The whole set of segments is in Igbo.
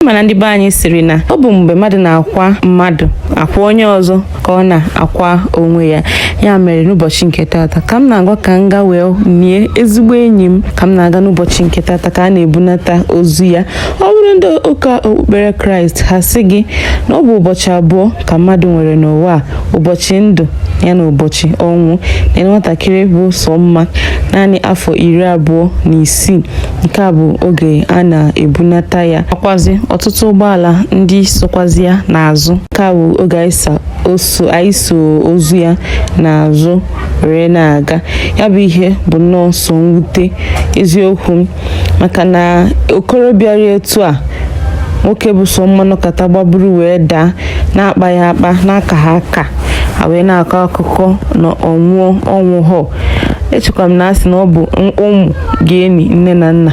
Mana ndị be anyị sịrị na ọ bụ mgbe mmadụ na-akwa mmadụ akwa onye ọzọ ka ọ na-akwa onwe ya. Ya mere n'ụbọchị nke tata ka m na-agwa ka m gaa wee nie ezigbo enyi m, ka m na-aga n'ụbọchị nke tata ka a na-ebunata ozu ya. Ọ bụrụ ndị ụka okpukpere Kraịst, ha sị gị na ọ bụ ụbọchị abụọ ka mmadụ nwere n'ụwa a, ụbọchị ndụ ya na ụbọchị ọnwụ. Na nwatakịrị bụ sọ mma naanị afọ 26, nke a bụ oge a na-ebunata ya. Akwazi ọtụtụ ụgbọala ndị sokwazi ya n'azụ. Nke a bụ oge anyị so ozu ya n'azụ were na-aga. Ya bụ ihe bụ nnọọ sọ mwute eziokwu m, maka na okorobịa rie etu a nwoke bụ sọ mmanụ kata gbaburu wee daa na-akpa ya akpa n'aka ha aka ha wee na-akọ akụkọ na ọnwụọ ọnwụ họ. Echekwa m na asị na ọ bụ ụmụ ga-eni nne na nna.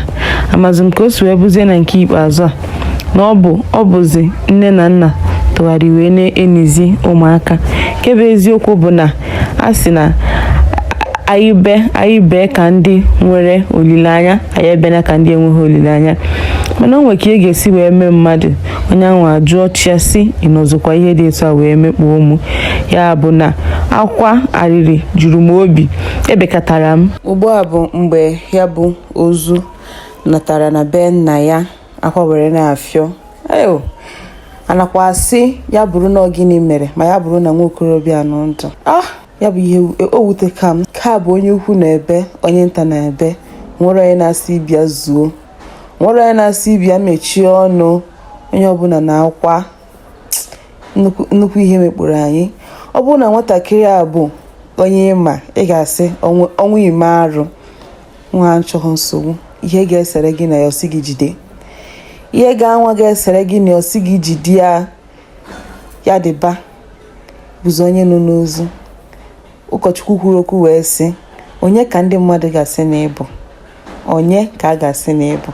Amazi m ka o si wee bụzie na nke ikpeazụ a na ọ bụzi nne na nna tụgharị wee na-enizi ụmụaka. Nke bụ eziokwu bụ na a sị na anyị bee ka ndị nwere olileanya, anyị ebena ka ndị enweghị olileanya. Mana o nwere ka ị ga-esi wee mee mmadụ onye ahụ ajụọ chi ya sị ị nọzikwa ihe dị etu a wee mekpuo mụ. Ya bụ na akwa arịrị juru m obi, ebekatara m. Ugbu a bụ mgbe ya bụ ozu natara na be nna ya, akwa were na-afịọ. Eo, anakwa asị ya bụrụ na ọ gịnị mere ma ya bụrụ na nwa okorobịa nọ ndụ. Ah, ya bụ ihe o wute ka m ka bụ onye ukwu na-ebe, onye nta na-ebe, nwere onye na-asị bịa zuo, nwere onye na-asị bịa mechie ọnụ, onye ọbụla na-akwa. Nnukwu ihe mekpụrụ anyị. Ọ bụrụ na nwatakịrị a bụ onye ịma, ị ga-asị ọnwụ ime arụ, nwa achọghị nsogbu. Ihe ga-esere gị na ya ọsị gị jide, ihe ga-anwa ga-esere gị na ọsị gị jide ya, ya dịba bụzi onye nọ n'ozu. Ụkọchukwu kwuru okwu wee sị, onye ka ndị mmadụ ga-asị na ịbụ? Onye ka a ga-asị na ịbụ?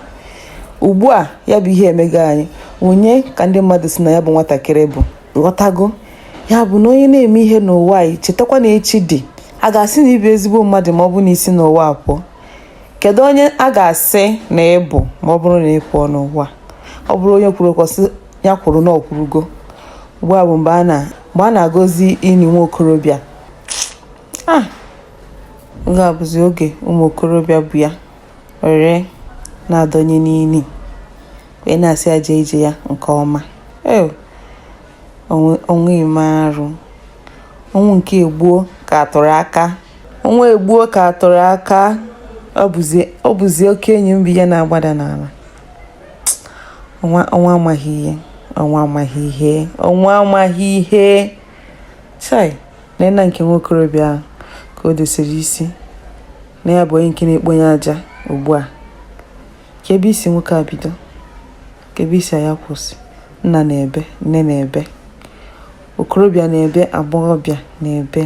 Ugbu a ya bụ ihe emego anyị. Onye ka ndị mmadụ si na ya bụ nwatakịrị bụ? Ghọtago? Ya bụ na onye na-eme ihe n'ụwa anyị, chetakwa na echi dị. A ga-asị na ịbụ ezigbo mmadụ ma ọ bụ na isi n'ụwa pụọ? Kedu onye a ga-asị na ịbụ ma ọ bụrụ na ị pụọ n'ụwa? Ọ bụrụ onye kwuru okwu sị ya kwuru na ọ kwurugo. Ugbu a bụ mgbe a na-agọzi ini nwa okorobịa. Ah, oge a bụzi oge ụmụ okorobịa bụ ya were na-adọnye n'ili wee na-asị ya jee ije ya nke ọma. Eo, ọnwụ ime arụ, ọnwụ nke egbuo ka atụrụ aka, ọnwụ egbuo ka atụrụ aka. Ọ bụzi oke enyi m bụ ihe na-agbada n'ala. Ọnwa amaghị ihe, ọnwa amaghị ihe, ọnwa amaghị ihe. Chai, nena nke nwa okorobịa ahụ ka o dosiri isi na ya bụ onye nke na-ekponye aja ugbu a. Ka ebe isi nwoke a bido, ka ebe isi ya kwụsị. Nna na-ebe, nne na-ebe, okorobịa na-ebe, agbọghọbịa na-ebe,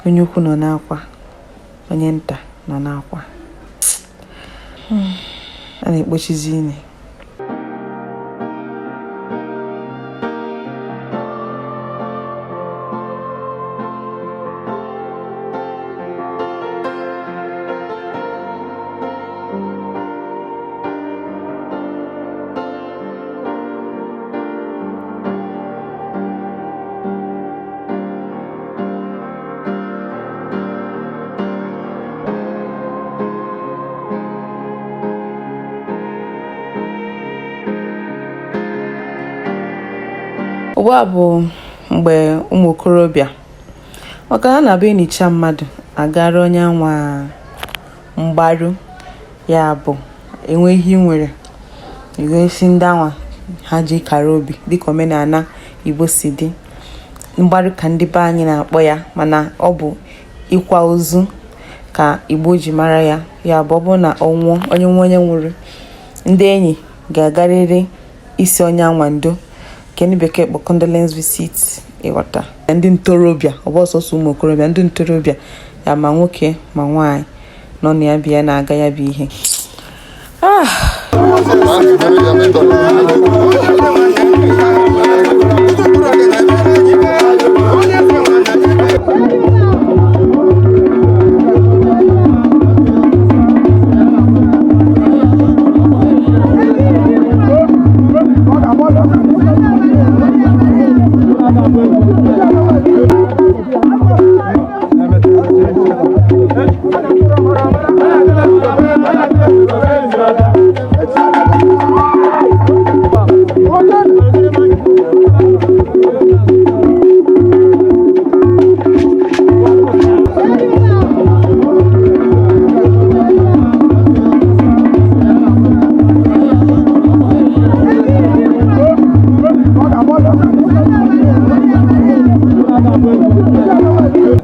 onye ukwu nọ n'akwa, onye nta nọ n'akwa. A na-ekpochizi ini. Ugbu a bụ mgbe ụmụ okorobịa, maka na a na-abịa enicha mmadụ agara onye anwa mgbaru, ya bụ enwe ihe ị nwere egosi ndị anwa ha ji kara obi dịka omenala Igbo si dị. Mgbaru ka ndị be anyị na-akpọ ya, mana ọ bụ ịkwa ozu ka Igbo ji mara ya. Ya bụ ọ bụrụ na ọ nwụọ, onye nwe onye nwụrụ, ndị enyi ga-agarịrị isi onye anwa ndo, nke ndị bekee kpọ condolence visit. Ịghọta? Ndị ntorobịa, ọ bụ ọsọsọ ụmụ okorobịa, ndị ntorobịa ya ma nwoke ma nwaanyị nọ na ya bịa na-aga ya bụ ihe. Ah!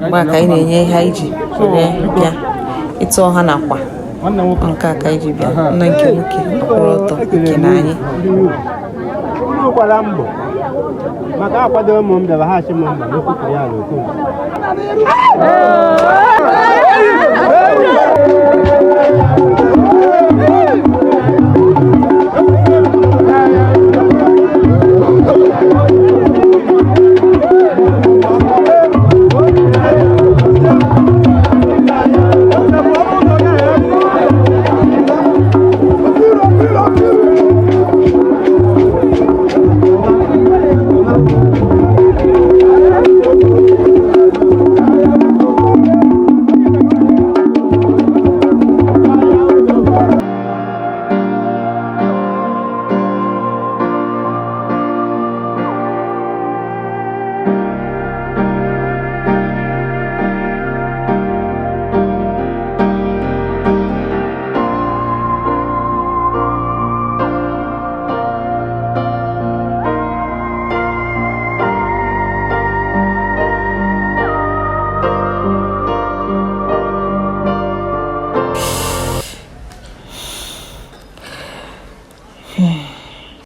Mgbe a ka anyị na-enye ihe anyị ji were bịa ịtụ ọha nakwa nke a ka anyị ji bịa nna nke nwoke kwụrụ ọtọ nke na anyị Kwara mbọ maka akwado ụmụ m bịara ha achị m mba n'okwukwu ya na okonkwo.